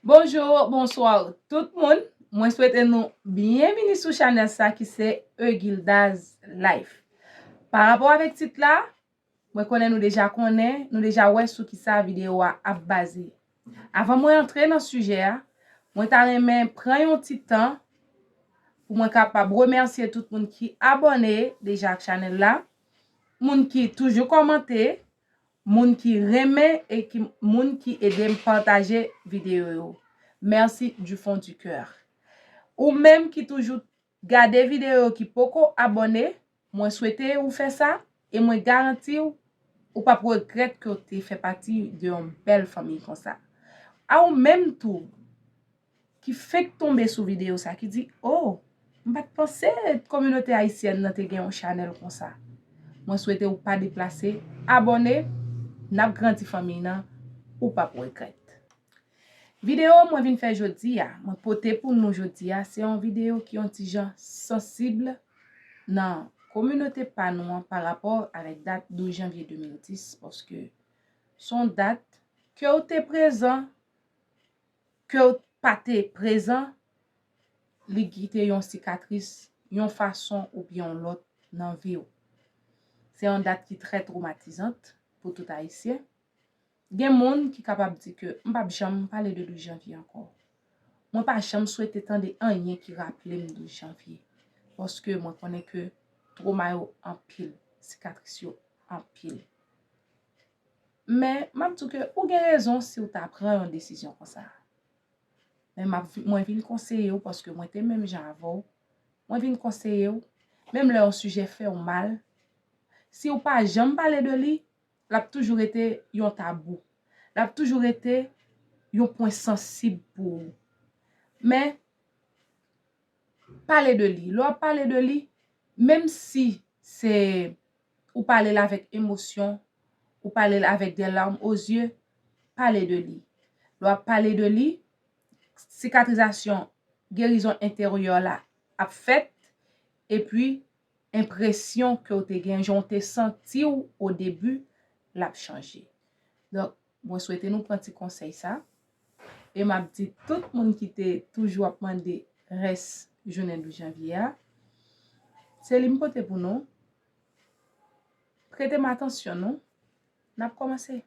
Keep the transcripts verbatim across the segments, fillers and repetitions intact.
Bonjou, bonswa tout moun. Mwen swete nou byenvini sou chanèl sa ki se Egildaz Life. Pa rapò avèk tit la, mwen konnen nou deja konnen, nou deja wè sou ki sa videyo a ap baze. Avan mwen antre nan sijè a, mwen ta renmen pran yon ti tan pou mwen kapab remèsye tout moun ki abòne deja ak chanèl la, moun ki toujou kòmante, moun ki renmen e ki, moun ki ede m pataje videyo yo. Merci du fond du cœur. Ou menm ki toujou gade videyo yo ki poko abòne, mwen swete ou fè sa e mwen garanti w, ou p ap regrèt ke w te fè pati de yon bèl fanmi konsa. A ou menm tou, ki fenk tonbe sou videyo sa, ki di, "Oh, m pa t panse kominote ayisyèn nan te gen yon chanèl konsa." Mwen swete ou pa deplase, abòne, n ap grandi fanmi nan, ou p ap regrèt. Videyo mwen vin fè jodi a, mwen pote pou nou jodi a, se yon videyo ki yon ti jan sansib nan kominote pa nou an pa rapò avèk dat douz janvye de mil dis, paske se yon dat ke w te prezan, ke w pa te prezan, li kite yon sikatris, yon fason oubyen yon lòt nan vi w. Se yon dat ki trè twomatizant pou tout Ayisyen. Gen moun ki kapab di ke m p ap janm pale de douz janvye ankò. Mwen pa janm swete tande anyen ki raple m douz janvye. Paske mwen konnen ke twoma yo anpil, sikatris yo anpil. Men, m ap di w ke ou gen rezon si w ta pran yon desizyon konsa. Men m ap vi-, mwen vin konseye w paske mwen te menm jan avè w. Mwen vin konseye w, menm lè yon sijè fè w mal, si w pa janm pale de li, l ap toujou rete yon tabou. L ap toujou rete yon pwen sansib pou ou. Men, pale de li. Lè w ap pale de li, menm si se ou pale l avèk emosyon, ou pale l avèk des larmes aux yeux, pale de li. Lè w ap pale de li, sikatrizasyon, gerizon enteryè la ap fèt, epi enpresyon ke w te gen, jan w te santi w o debi, l ap chanje. Donk, mwen swete nou pran ti konsèy sa. E m ap di tout moun ki te toujou ap mande rès jounen douz janvye a, se li m pote pou nou. Prete m atansyon nou. N ap kòmanse.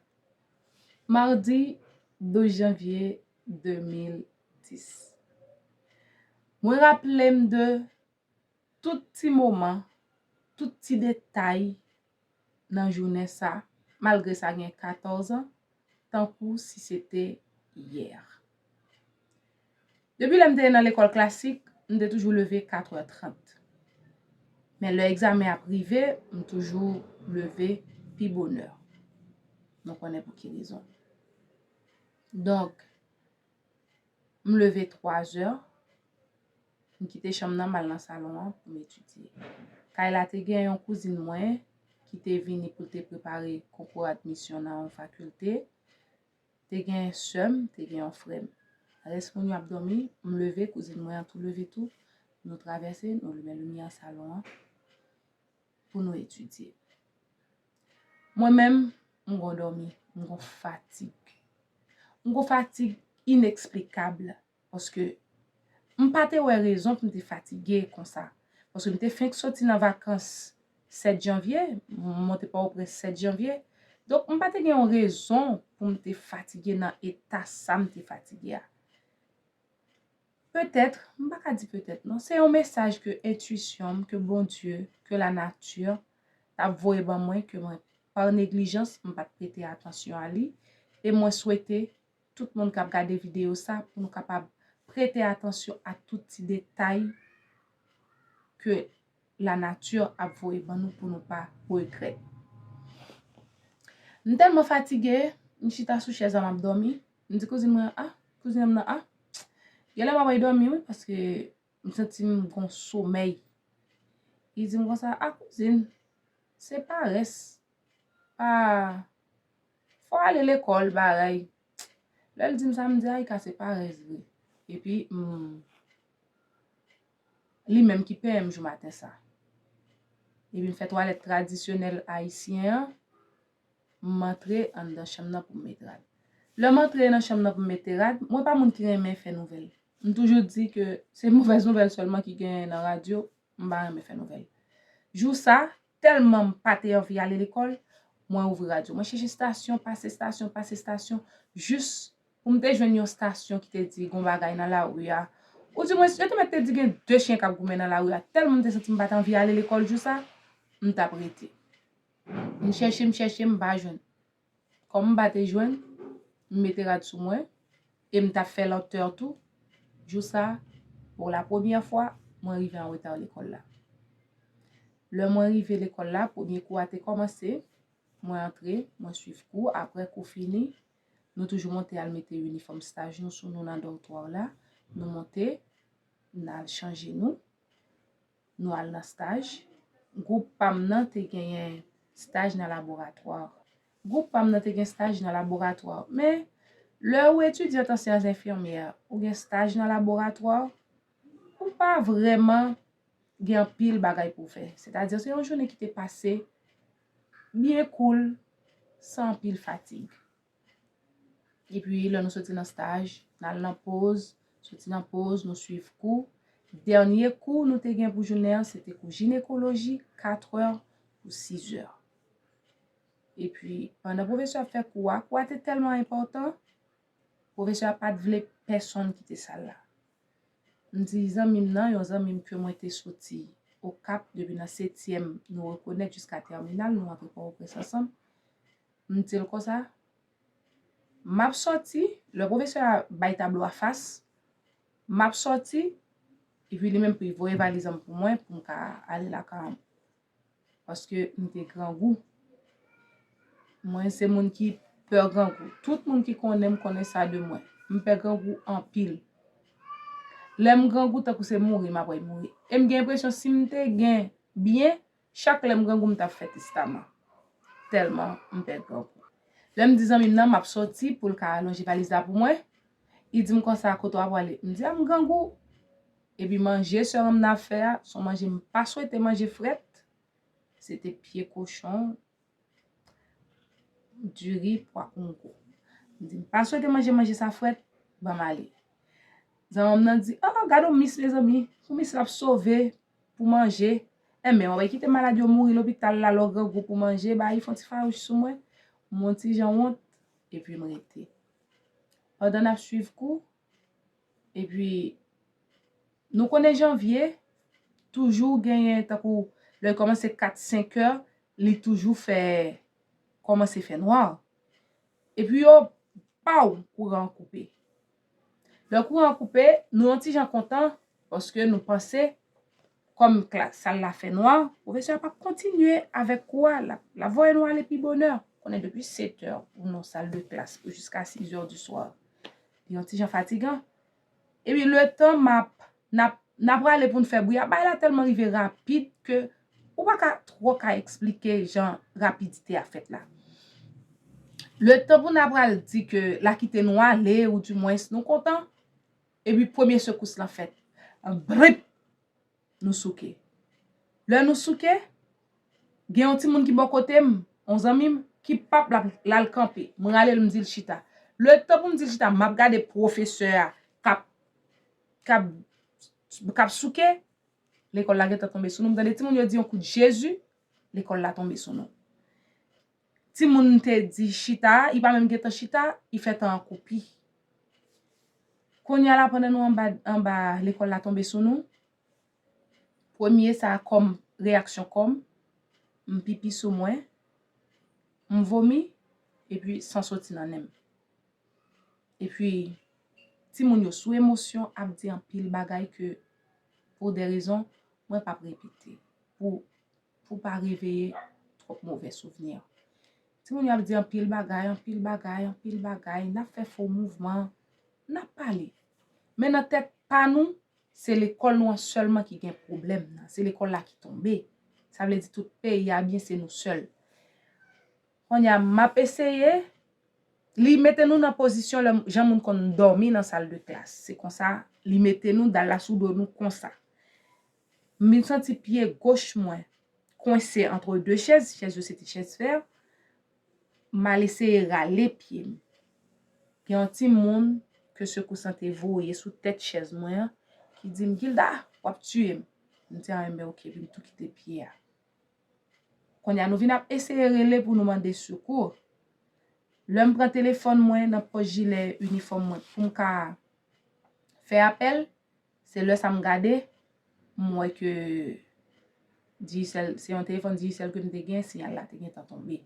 Madi douz janvye de mil dis. Mwen raple m de tout ti moman, tout ti detay nan jounen sa, malgre sa gen katòz an, tankou si se te yè. Depi lè m te nan lekòl klasik, m te toujou leve katrè trant. Men lè egzamen ap rive, m toujou leve pi bonè. Nou konnen pou ki rezon. Donk, m leve twazè, m kite chanm nan, m al nan salon an pou m etidye. Kay la te gen yon kouzin mwen ki te vini pou l te prepare konkou admisyon nan yon fakilte. Te gen sè m, te gen yon frè m. Rès moun yo ap dòmi, m leve, kouzin mwen an tou leve tou. Nou travèse, nou limen limyè salon an pou nou etidye. Mwen menm, m gon dòmi, m gon fatig. M gon fatig ineksplikab, paske m pa te wè rezon pou m te fatige konsa. Paske m te fenk soti nan vakans sèt janvye, m monte Pòtoprens sèt janvye. Donk, m pa te gen yon rezon pou m te fatige nan eta sa m te fatige a. Petèt, m pa ka di petèt non, se yon mesaj ke entwisyon m, ke Bondye, ke lanati t ap voye ban mwen, ke mwen, pa neglijans, m pa t prete atansyon a li. E mwen swete tout moun k ap gade videyo sa pou nou kapab prete atansyon a tout ti detay ke lanati ap voye ban nou pou nou pa regrèt. M tèlman fatige, m chita sou chèz la, m ap dòmi. M di kouzin mwen, a, kouzin m nan, a, genlè m ap al dòmi, wi, paske m santi m gon somèy. Li di m konsa, a, kouzin, se parès. A, fò w ale lekòl, bagay. Lè l di m sa, m di, ay, ka se parès vre. Epi, m, li menm ki penyen m jou maten sa. Epi m fè twalèt tradisyonèl ayisyen an, m antre anndan chanm nan pou m met rad. Lè m antre nan chanm nan pou m mete rad, mwen pa moun ki renmen fè nouvèl. M toujou di ke se movèz nouvèl sèlman ki genyen nan radyo, m pa renmen fè nouvèl. Jou sa, tèlman m pa te anvi ale lekòl, mwen ouvri radyo. Mwen chèche estasyon, pase estasyon, pase estasyon, jis pou m te jwenn yon estasyon ki te di gon bagay nan lari a. Ou di mwen, yo te mèt te di gen de chen k ap goumen nan lari a. Tèlman m te santi m pa t anvi ale lekòl jou sa, m t ap rete. M chèche, m chèche, m pa jwenn. Kòm m pa te jwenn, m mete rad sou mwen e m t ap fè lantè tou. Jou sa, pou la premyè fwa, mwen rive an reta lekòl la. Lè mwen rive lekòl la, premye kou a te kòmanse, mwen antre, mwen swiv kou, apre kou fini, nou toujou monte al mete inifòm staj nou sou nou nan dòtwa la, nou monte, n al chanje nou. Nou al nan staj. Gwoup pa m nan te genyen staj nan laboratwa. Gwoup pa m nan te gen staj nan laboratwa. Men, lè ou etidyant an syans enfimyè, ou gen staj nan laboratwa, ou pa vrèman gen anpil bagay pou w fè. Sètadi, se yon jounen ki te pase byen koul, san anpil fatig. Epi, lè nou soti nan staj, n al nan poz, soti nan poz, nou swiv kou. Dènye kou nou te gen pou jounen an, se te kou jinekoloji, katrè pou sizè. Epi, pandan pwofesè ap fè kou a, kou a te tèlman enpòtan, pwofesè a pa t vle pèsonn kite sal la. M di zanmi m nan, yon zanmi m ke mwen te soti Okap depi nan setyèm, nou rekonèt jiska tèminal, nou antre Pòtoprens ansanm. M di l konsa, m ap sòti, lè pwofesè a bay tablo a fas, m ap sòti, epi li menm pou li voye valiz an pou mwen, pou m ka ale lakay an. Paske m te grangou. Mwen se moun ki pè grangou. Tout moun ki konnen m konnen sa de mwen. M pè grangou anpil. Lè m grangou, tankou se mouri m ap mouri. E m gen enpresyon si m te gen byen, chak lè m grangou, m t ap fè testaman. Tèlman m pè grangou. Lè m di zanmi m nan, m ap sòti pou l ka alonje valiz la pou mwen, li di m konsa, "Kote w ap prale?" M di, "A, m grangou." Epi manje sè m nan ap fè a, se yon manje m pa swete manje frèt. Se te pye kochon, diri, pwa kongo. M di, "M pa swete manje manje sa frèt, ban m ale." Zanmi m nan di, "Ah, gade yon mis, mezanmi. Pou mis la ap sove pou manje. Enben, w ap kite malad yo mouri lopital la, lè w grangou pou manje, bay fè yon ti fawouch sou mwen." M yon ti jan wont, epi m rete. Pandan n ap swiv kou, epi nou konnen janvye, toujou genyen, tankou lè l kòmanse kat, senk è, li toujou fè, kòmanse fè nwa. Epi yo, paw, kouran an koupe. Lè kouran an koupe, nou yon ti jan kontan, paske nou panse, kòm klas, sal la fè nwa, pwofesè a p ap kontinye avèk kou a, l ap, l ap voye nou ale pi bonè. Konnen depi sèt è pou nou sal de klas pou jiska sis è di swa. Li yon ti jan fatigan. Epi letan m ap, n ap, n ap prale pou n fè bri a, bagay la tèlman rive rapid ke ou pa ka twò ka eksplike jan rapidite a fèt la. Letan pou n ap pral di ke l a kite nou ale, ou dimwens nou kontan, epi premye sekous lan fèt. Brip! Nou souke. Lè nou souke, gen yon timoun ki bò kote m, yon zanmi m, ki p ap l ap, l al kanpe. Mwen rale l, m di l chita. Letan pou m di l chita, m ap gade pwofesè a k ap, k ap, k ap souke, lekòl la gentan tonbe sou nou. M tande timoun yo di yon kout Jezi, lekòl la tonbe sou nou. Timoun te di chita a, li pa menm gentan chita, li fè tan an koupi. Kounye a la, pandan nou anba, anba lekòl la tonbe sou nou, premye sa a kòm reyaksyon kò m, m pipi sou mwen, m vomi, epi san soti nan nen m. Epi, timoun yo sou emosyon ap di anpil bagay ke, pou de rezon, mwen p ap repete. Pou, pou pa reveye twòp movè souvni. Timoun yo ap di anpil bagay, anpil bagay, anpil bagay, n ap fè fo mouvman, n ap pale. Men nan tèt pa nou, se lekòl nou an sèlman ki gen pwoblèm nan. Se lekòl la ki tonbe. Sa vle di tout peyi a byen, se nou sèl. Kounye a, m ap eseye, li mete nou nan pozisyon lè, jan moun konn dòmi nan sal de klas. Se konsa, li mete nou, dal la sou do nou konsa. M vin santi pye goch mwen kwense antre de chèz, chèz yo se te chèz fè. M al eseye rale pye m. Gen yon timoun ke sekous lan te voye sou tèt chèz mwen an, ki di m, "Gilda, w ap tiye m." M di, "A, enben, oke," epi m tou kite pye a. Kounye a, nou vin ap eseye rele pou nou mande sekou. Lè m pran telefòn mwen nan pòch jilè inifòm mwen pou m ka fè apèl, se lè sa m gade, m wè ke Digicel, se yon telefòn Digicel ke m te gen, siyal la te gentan tonbe.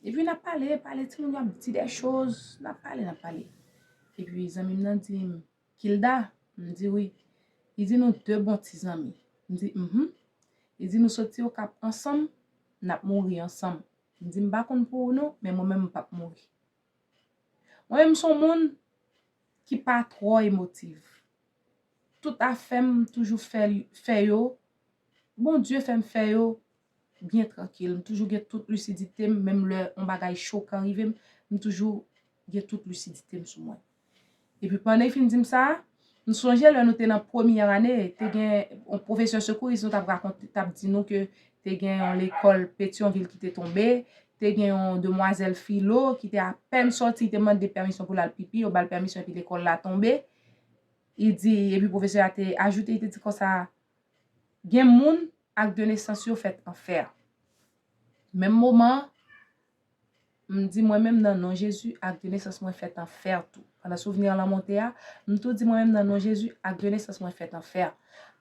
Epi n ap pale, pale, timoun yo ap di de choz, n ap pale, n ap pale. Epi zanmi m nan di m, "Gilda?" M di, "Wi." Li di, "Nou de bon ti zanmi." M di, "Mhm." Li di, "Nou soti Okap ansanm, n ap mouri ansanm." M di, "M pa konn pou ou non, men mwen menm m p ap mouri." Mwen menm m se yon moun ki pa twò emotiv. Tout afè m, m toujou fè, fè yo, Bondye fè m fè yo byen trankil. M toujou gen tout lisidite m, menm lè yon bagay chokan rive m, m toujou gen tout lisidite m sou mwen. Epi pandan l fin di m sa, m sonje lè nou te nan premyè ane, te gen yon pwofesè sekouris nou t ap rakonte, t ap di nou ke te gen yon lekòl Petyonvil ki te tonbe, te gen yon demwazèl filo ki te apèn sòti, li te mande pèmisyon pou l al pipi, yo ba l pèmisyon epi lekòl la tonbe. Li di, epi pwofesè a te ajoute, li te di konsa, "Gen moun ak de nesans yo fèt an fè." Menm moman an, m di, "Mwen menm nan non Jezi, ak de nesans mwen fèt an fè tou." Pandan souvni an lan monte a, m tou di, "Mwen menm nan non Jezi, ak de nesans mwen fèt an fè."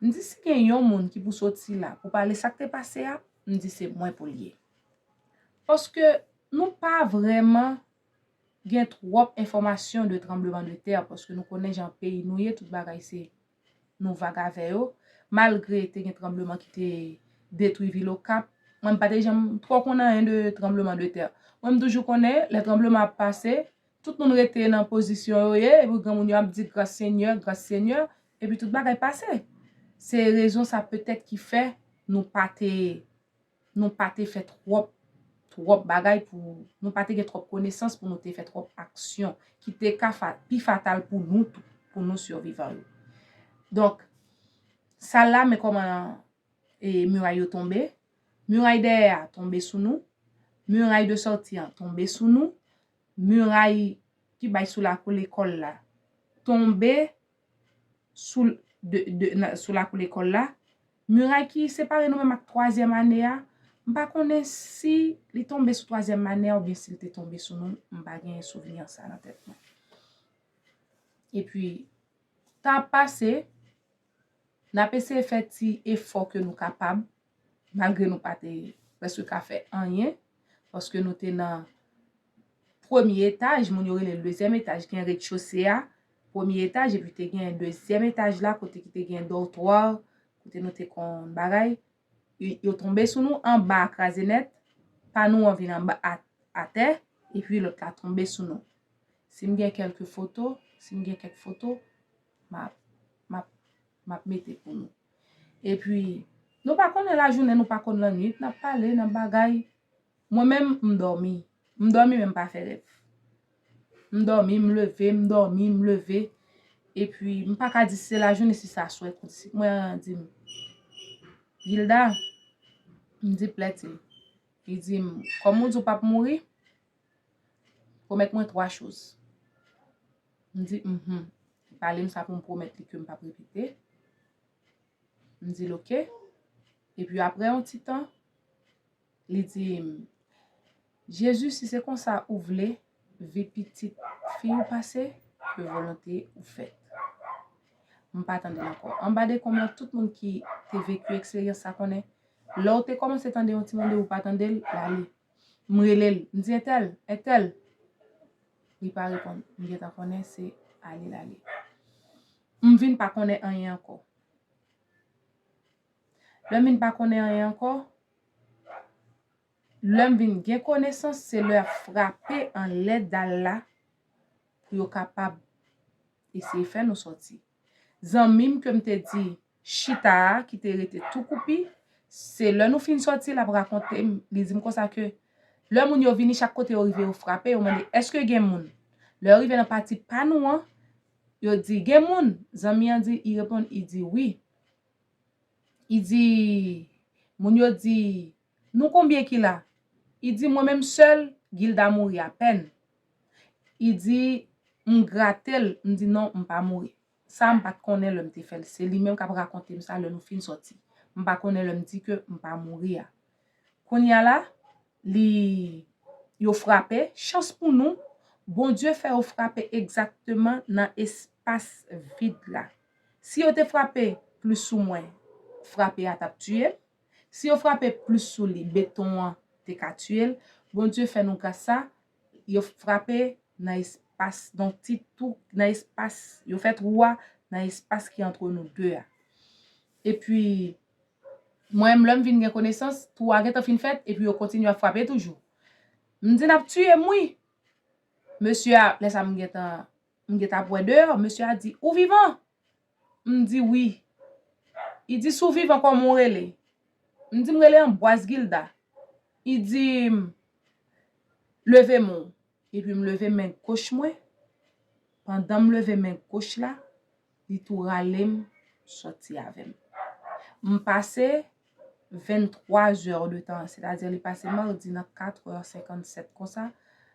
M di, "Si gen yon moun ki pou soti la pou pale sa k te pase a, m di se mwen pou l ye." Paske nou pa vrèman gen twòp enfòmasyon de tranbleman de tè, paske nou konnen jan peyi nou ye, tout bagay se nou vag avè yo. Malgre te gen tranbleman ki te detwi vil Okap, mwen m pa te janm twò konn anyen de tranbleman de tè. Mwen m toujou konnen lè tranbleman ap pase, tout moun rete nan pozisyon yo ye, epi granmoun yo ap di, "Gras Senyè, gras Senyè," epi tout bagay pase. Se rezon sa petèt ki fè nou pa te nou pa te fè twòp, twòp bagay pou, nou pa te gen twòp konesans pou nou te fè twòp aksyon ki te ka fa, pi fatal pou nou tou, pou nou sivivan yo. Donk, sal la, men kòman, e, miray yo tonbe, miray dèyè a tonbe sou nou, miray de sòti an tonbe sou nou, miray ki bay sou lakou lekòl la tonbe sou, de, de, nan, sou lakou lekòl la. Miray ki separe nou menm ak twazyèm ane a, m pa konnen si li tonbe sou twazyèm ane a oubyen si l te tonbe sou nou, m pa gen souvni sa nan tèt mwen. Epi, tan ap pase, n ap eseye fè ti efò ke nou kapab, malgre nou pa te prèske ka fè anyen, paske nou te nan premye etaj, moun yo rele l dezyèm etaj, gen redchose a, premye etaj, epi te gen dezyèm etaj la, kote ki te gen dòtwa, kote nou te konn bagay. Yo, yo tonbe sou nou anba a kraze nèt, pa nou an vin anba a, atè, epi lòt la tonbe sou nou. Si m gen kèlke foto, si m gen kèk foto, m ap, m ap, m ap mete pou nou. Epi, nou pa konnen lajounen, nou pa konn lannwit, n ap pale, n ap bagay. Mwen menm, m dòmi. M dòmi, men m pa fè rèv. M dòmi, m leve, m dòmi, m leve. Epi, m pa ka di si se lajounen, si se aswè, konsi mwen di m, "Gilda," m di, "Plèti." Li di m, "Kòm ou di w p ap mouri, pwomèt mwen twa choz." M di, "Mhm." Li pale m sa pou m pwomèt li ke m p ap repete. M di l, "Oke." Epi apre yon ti tan, li di m, "Jezi, si se konsa ou vle, vi pitit fi w pase, ke volonte ou fèt." M pa tande l ankò. Anba dekonm lan, tout moun ki te veki eksperyans sa konnen, lè w te kòmanse tande yon timoun depi w pa tande l, l ale. M rele l, m di, "Entèl, entèl." Li pa reponn. M gentan konnen se ale l ale. M vin pa konnen anyen ankò. Lè m vin pa konnen anyen ankò, lè m vin gen konesans, se lè y ap frape anlè dal la pou yo kapab eseye fè nou sòti. Zanmi m ke m te di chita a, ki te rete tou koupi, se lè nou fin sòti, l ap rakonte m, li di m konsa ke lè moun yo vini, chak kote yo rive, yo frape, yo mande, "Èske gen moun?" Lè yo rive nan pati pa nou an, yo di, "Gen moun?" Zanmi an di, li reponn, li di, "Wi." Li di, moun yo di, "Nou konbyen ki la?" Li di, "Mwen menm sèl, Gilda mouri apèn." Li di, M grate l, m di non, m pa mouri. Sa m pa t konnen lè m te fè l. Se li menm k ap rakonte m sa lè nou fin sòti. M pa konnen lè m di ke m pa mouri a. Kounye a la, li, yo frape, chans pou nou, Bondye fè yo frape egzakteman nan espas vid la. Si yo te frape plis sou mwen, frape a t ap tiye m. Si yo frape plis sou li, beton an te ka tiye l. Bondye fè nou gras sa, yo frape nan espas, nan ti tou, nan espas, yo fè twou a nan espas ki ant nou de a. Epi, mwen menm, lè m vin gen konesans, twou a gentan fin fèt, epi yo kontinye ap frape toujou. M di, "N ap tiye m, wi." Mesye a, lè sa m gentan, m gentan ap wè deyò, mesye a di, "Ou vivan?" M di, "Wi." Li di, "Si w vivan, kòman w rele?" M di, "M rele Anbwaz Gilda." Li di, "Leve men w." Epi m leve men goch mwen. Pandan m leve men goch la, li tou rale m, sòti avè m. M pase venntwa zè de tan, sètadi li pase madi nan kat è senkannsèt konsa.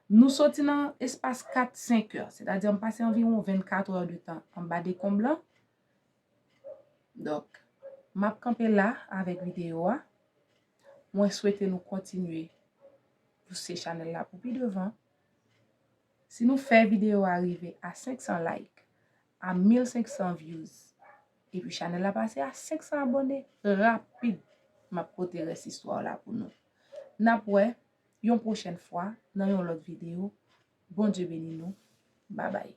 Nou soti nan espas kat, senk è, sètadi m pase anviwon vennkat è de tan anba dekonb lan. Donk, m ap kanpe la avèk videyo a. Mwen swete nou kontinye pouse chanèl la pou pi devan. Si nou fè videyo a rive a senk san like, a mil senk san views, epi chanèl la pase a senk san abòne, rapid, m ap pote rès istwa la pou nou. N ap wè yon pwochèn fwa nan yon lòt videyo. Bondye beni nou. Babay.